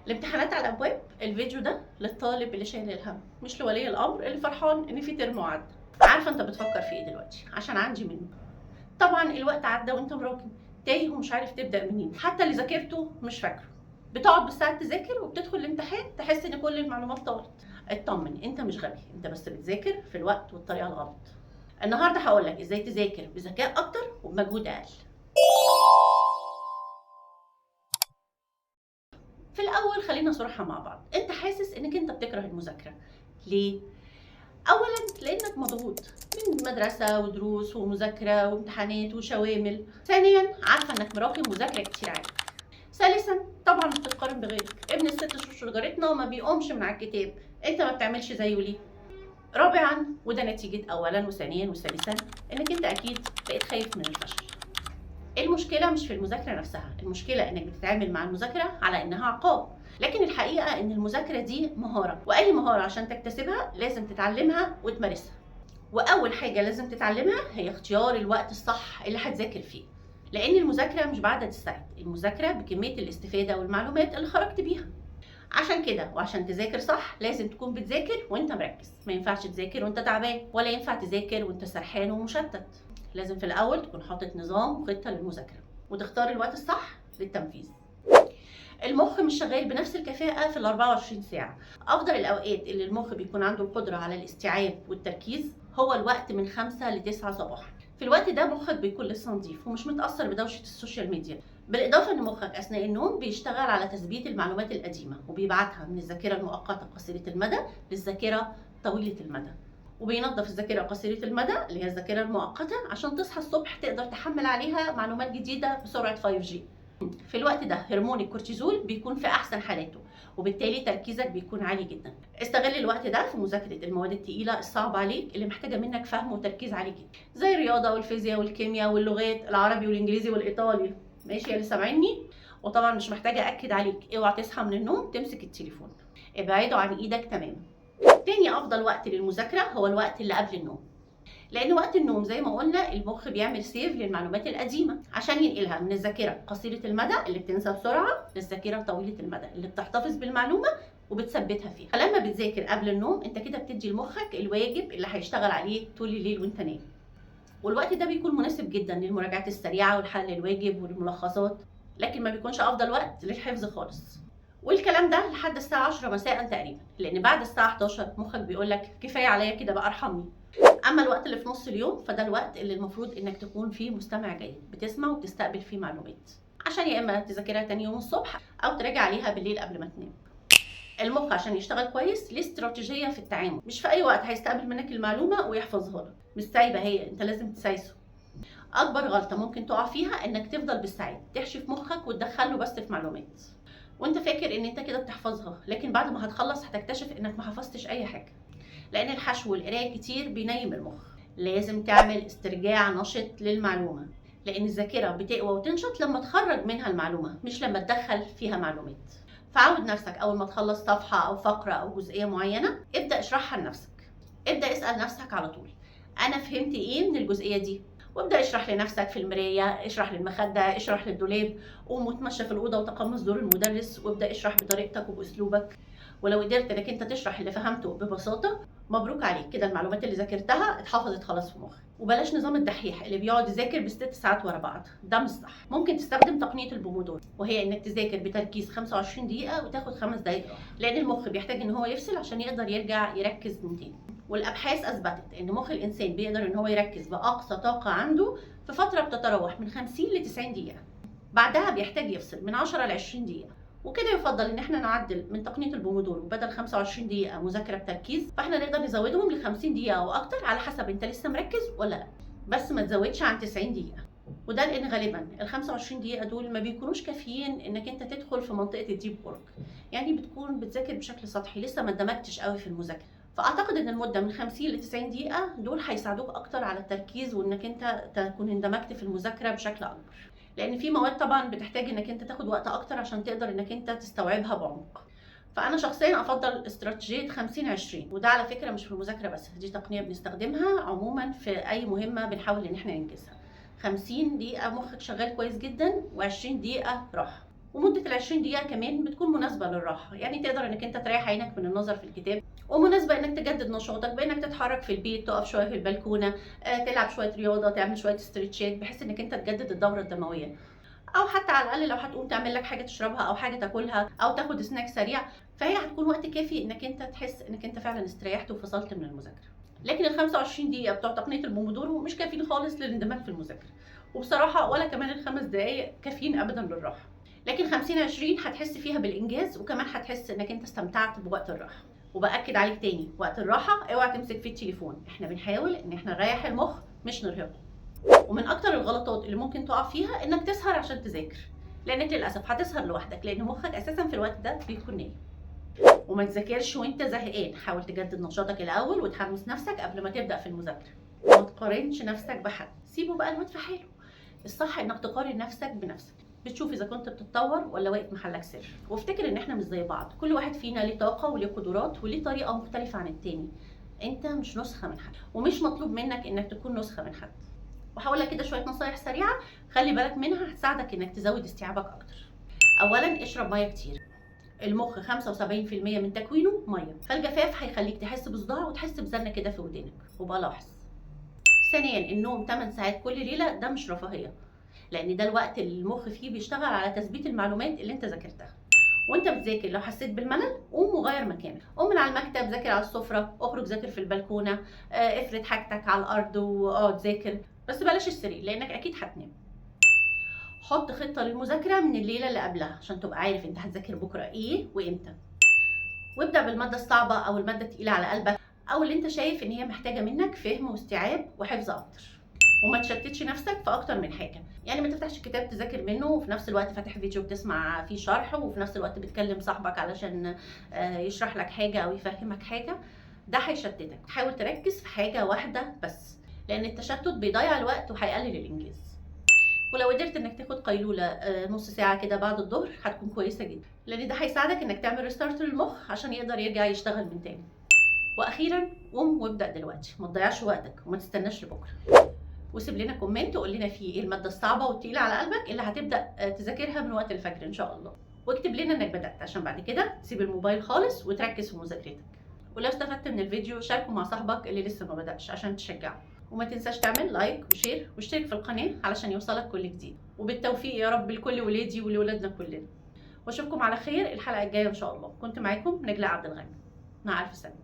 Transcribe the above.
الامتحانات على الابواب. الفيديو ده للطالب اللي شايل الهم، مش لولي الامر اللي فرحان ان في ترم وعدى. عارفه انت بتفكر في ايه دلوقتي؟ عشان عندي منه. طبعا الوقت عدى وانت مراكم تايه ومش عارف تبدا منين، حتى اللي ذاكرته مش فاكره. بتقعد بالساعات تذاكر وبتدخل الامتحان تحس ان كل المعلومات طارت. اطمن، انت مش غبي، انت بس بتذاكر في الوقت والطريقة الغلط. النهارده هقول لك ازاي تذاكر بذكاء اكتر وبمجهود اقل. في الاول خلينا صراحة مع بعض، انت حاسس انك انت بتكره المذاكرة ليه؟ اولا لانك مضغوط من مدرسه ودروس ومذاكره وامتحانات وشوامل. ثانيا عارفه انك مراكم مذاكرة كتير عليك. ثالثا طبعا بتتقارن بغيرك، ابن الست شوشو جارتنا ما بيقومش من على الكتاب، انت ما بتعملش زيه ليه؟ رابعا وده نتيجة اولا وثانيا وثالثا انك انت اكيد بقيت خايف من الفشل. المشكلة مش في المذاكرة نفسها، المشكلة انك بتتعامل مع المذاكرة على انها عقاب، لكن الحقيقة ان المذاكرة دي مهارة، واي مهارة عشان تكتسبها لازم تتعلمها وتمارسها. واول حاجة لازم تتعلمها هي اختيار الوقت الصح اللي هتذاكر فيه، لان المذاكرة مش بعدد الساعات، المذاكرة بكمية الاستفادة والمعلومات اللي خرجت بيها. عشان كده وعشان تذاكر صح لازم تكون بتذاكر وانت مركز، ما ينفعش تذاكر وانت تعبان، ولا ينفع تذاكر وانت سرحان ومشتت. لازم في الاول تكون حاطط نظام وخطه للمذاكره وتختار الوقت الصح للتنفيذ. المخ مش شغال بنفس الكفاءة في ال 24 ساعة. افضل الاوقات اللي المخ بيكون عنده القدرة على الاستيعاب والتركيز هو الوقت من 5 ل 9 صباحا. في الوقت ده مخك بيكون لسه نظيف ومش متاثر بدوشه ال social media. بالاضافة ان مخك اثناء النوم بيشتغل على تثبيت المعلومات القديمة وبيبعتها من الذاكرة المؤقتة قصيرة المدى للذاكرة طويلة المدى، وبينظف الذاكرة قصيرة المدى اللي هي الذاكرة المؤقتة عشان تصحى الصبح تقدر تحمل عليها معلومات جديدة بسرعة 5G. في الوقت ده هرمون الكورتيزول بيكون في احسن حالاته، وبالتالي تركيزك بيكون عالي جدا. استغل الوقت ده في مذاكرة المواد الثقيلة الصعبة عليك اللي محتاجه منك فهم وتركيز عالي جدا، زي الرياضة والفيزياء والكيمياء واللغات، العربي والانجليزي والايطالي. ماشي يا اللي سامعيني؟ وطبعا مش محتاجه اكد عليك، اوعى تصحى من النوم تمسك التليفون، ابعده عن ايدك تماما. تاني افضل وقت للمذاكره هو الوقت اللي قبل النوم، لان وقت النوم زي ما قلنا المخ بيعمل save للمعلومات القديمة عشان ينقلها من الذاكرة قصيرة المدى اللي بتنسى بسرعة للذاكرة طويلة المدى اللي بتحتفظ بالمعلومه وبتثبتها فيها. فلما بتذاكر قبل النوم انت كده بتدي لمخك الواجب اللي هيشتغل عليه طول الليل وانت نايم. والوقت ده بيكون مناسب جدا للمراجعات السريعة والحل الواجب والملخصات، لكن ما بيكونش افضل وقت للحفظ خالص. والكلام ده لحد الساعة 10 مساء تقريبا، لان بعد الساعة 11 مخك بيقول لك كفاية عليا كده بقى ارحمني. اما الوقت اللي في نص اليوم فده الوقت اللي المفروض انك تكون فيه مستمع جيد، بتسمع وبتستقبل فيه معلومات عشان يا اما تذاكرها تاني يوم الصبح او تراجع عليها بالليل قبل ما تنام. المخ عشان يشتغل كويس ليه استراتيجية في التعامل، مش في اي وقت هيستقبل منك المعلومة ويحفظها لك، مش سايبه هي، انت لازم تسايسه. اكبر غلطه ممكن تقع فيها انك تفضل بالساعات تحشي في مخك وتدخله بس في معلومات وانت فاكر ان انت كده بتحفظها، لكن بعد ما هتخلص هتكتشف انك ما حفظتش اي حاجة، لان الحشو والقرايه كتير بينيم المخ. لازم تعمل استرجاع نشط للمعلومة، لان الذاكرة بتقوى وتنشط لما تخرج منها المعلومة مش لما تدخل فيها معلومات. فعود نفسك اول ما تخلص صفحة او فقره او جزئية معينة ابدا اشرحها لنفسك، ابدا اسال نفسك على طول انا فهمت ايه من الجزئية دي، وابدا اشرح لنفسك في المراية، اشرح للمخده، اشرح للدولاب، قوم واتمشى في الاوضة وتقمص دور المدرس وابدا اشرح بطريقتك وباسلوبك. ولو قدرت انك انت تشرح اللي فهمته ببساطة مبروك عليك، كده المعلومات اللي ذاكرتها اتحفظت خلاص في مخك. وبلاش نظام الدحيح اللي بيقعد يذاكر بالست ساعات ورا بعض، ده مش صح. ممكن تستخدم تقنية البومودورو، وهي انك تذاكر بتركيز 25 دقيقة وتاخد 5 دقائق، لان المخ بيحتاج ان هو يفصل عشان يقدر يرجع يركز من تاني. والابحاث اثبتت ان مخ الانسان بيقدر ان هو يركز باقصى طاقة عنده في فترة بتتراوح من 50 ل 90 دقيقة، بعدها بيحتاج يفصل من 10 ل 20 دقيقة. وكده يفضل ان احنا نعدل من تقنية البومودورو، بدل 25 دقيقة مذاكرة بتركيز فاحنا نقدر نزودهم ل 50 دقيقة او اكتر على حسب انت لسه مركز ولا لا، بس ما تزودش عن 90 دقيقة. وده لان غالبا ال 25 دقيقة دول ما بيكونوش كافيين انك انت تدخل في منطقة ال deep work، يعني بتكون بتذاكر بشكل سطحي لسه ما اندمجتش قوي في المذاكرة. فاعتقد ان المدة من 50 ل 90 دقيقة دول هيساعدوك اكتر على التركيز وانك انت تكون اندمجت في المذاكرة بشكل اكبر، لان في مواد طبعا بتحتاج انك انت تاخد وقت اكتر عشان تقدر انك انت تستوعبها بعمق. فانا شخصيا افضل استراتيجية 50 20، وده على فكرة مش في المذاكرة بس، دي تقنية بنستخدمها عموما في اي مهمة بنحاول ان احنا ننجزها. 50 دقيقة مخك شغال كويس جدا و20 دقيقة راحة. ومده ال 20 دقيقة كمان بتكون مناسبة للراحة، يعني تقدر انك انت تريح عينك من النظر في الكتاب، ومناسبة انك تجدد نشاطك بانك تتحرك في البيت، تقف شوية في البلكونه، تلعب شوية رياضة، تعمل شوية stretch ات بحيث انك انت تجدد الدورة الدموية، او حتى على الاقل لو هتقوم تعمل لك حاجة تشربها او حاجة تاكلها او تاخد سناك سريع، فهي هتكون وقت كافي انك انت تحس انك انت فعلا استريحت وفصلت من المذاكرة. لكن ال 25 دقيقة بتوع تقنية البومودورو مش كافيين خالص للاندماج في المذاكرة، وبصراحة ولا كمان ال5 دقائق كافيين ابدا للراحة. لكن 50 20 هتحس فيها بالانجاز، وكمان هتحس انك انت استمتعت بوقت الراحة. وباكد عليك تاني، وقت الراحة اوعى تمسك فيه التليفون، احنا بنحاول ان احنا نريح المخ مش نرهقه. ومن اكتر الغلطات اللي ممكن تقع فيها انك تسهر عشان تذاكر، لانك للاسف هتسهر لوحدك، لان مخك اساسا في الوقت ده بيكون نايم. وما تذاكرش وانت زهقان، حاول تجدد نشاطك الاول وتحمس نفسك قبل ما تبدا في المذاكرة. وما تقارنش نفسك بحد، سيبه بقى الواد في حاله. الصح انك تقارن نفسك بنفسك، بتشوف اذا كنت بتتطور ولا واقف محلك سر. وافتكر ان احنا مش زي بعض، كل واحد فينا ليه طاقة وليه قدرات وليه طريقه مختلفة عن التاني. انت مش نسخه من حد، ومش مطلوب منك انك تكون نسخه من حد. وهقول لك كده شوية نصايح سريعة خلي بالك منها، هتساعدك انك تزود استيعابك اكتر. اولا، اشرب مية كتير. المخ 75% من تكوينه مية، فالجفاف هيخليك تحس بصداع وتحس بزنه كده في ودنك، وبقى لاحظ. ثانيا، النوم 8 ساعات كل ليلة ده مش رفاهية، لان ده الوقت اللي المخ فيه بيشتغل على تثبيت المعلومات اللي انت ذاكرتها. وانت بتذاكر لو حسيت بالملل قوم وغير مكانك، قوم من على المكتب ذاكر على السفرة، اخرج ذاكر في البلكونه، افرد حاجتك على الارض واقعد ذاكر، بس بلاش السرير لانك اكيد هتنام. حط خطه للمذاكره من الليلة اللي قبلها عشان تبقى عارف انت هتذاكر بكره ايه وامتى. وابدا بالماده الصعبة او المادة الثقيلة على قلبك، او اللي انت شايف ان هي محتاجه منك فهم واستيعاب وحفظ اكتر. وما تشتتش نفسك في اكتر من حاجة، يعني ما تفتحش كتاب تذاكر منه وفي نفس الوقت فاتح فيديو بتسمع فيه شرح، وفي نفس الوقت بتكلم صاحبك علشان يشرح لك حاجة او يفهمك حاجة، ده هيشتتك. حاول تركز في حاجة واحدة بس، لان التشتت بيضيع الوقت وهيقلل الانجاز. ولو قدرت انك تاخد قيلولة نص ساعة كده بعد الظهر هتكون كويسة جدا، لان ده هيساعدك انك تعمل restart للمخ عشان يقدر يرجع يشتغل من تاني. واخيرا، قوم وابدا دلوقتي، ما تضيعش وقتك وما تستناش لبكرة. وسيب لنا comment وقول لنا فيه ايه المادة الصعبة والتقيله على قلبك اللي هتبدا تذاكرها من وقت الفجر ان شاء الله، واكتب لنا انك بدات عشان بعد كده تسيب الموبايل خالص وتركز في مذاكرتك. ولو استفدت من الفيديو شاركه مع صاحبك اللي لسه ما بداش عشان تشجعه، وما تنساش تعمل like و share واشترك في القناة علشان يوصلك كل جديد. وبالتوفيق يا رب لكل ولادي ولولادنا كلنا، واشوفكم على خير الحلقة الجاية ان شاء الله. كنت معاكم نجلاء عبد الغني، مع الف سلامه.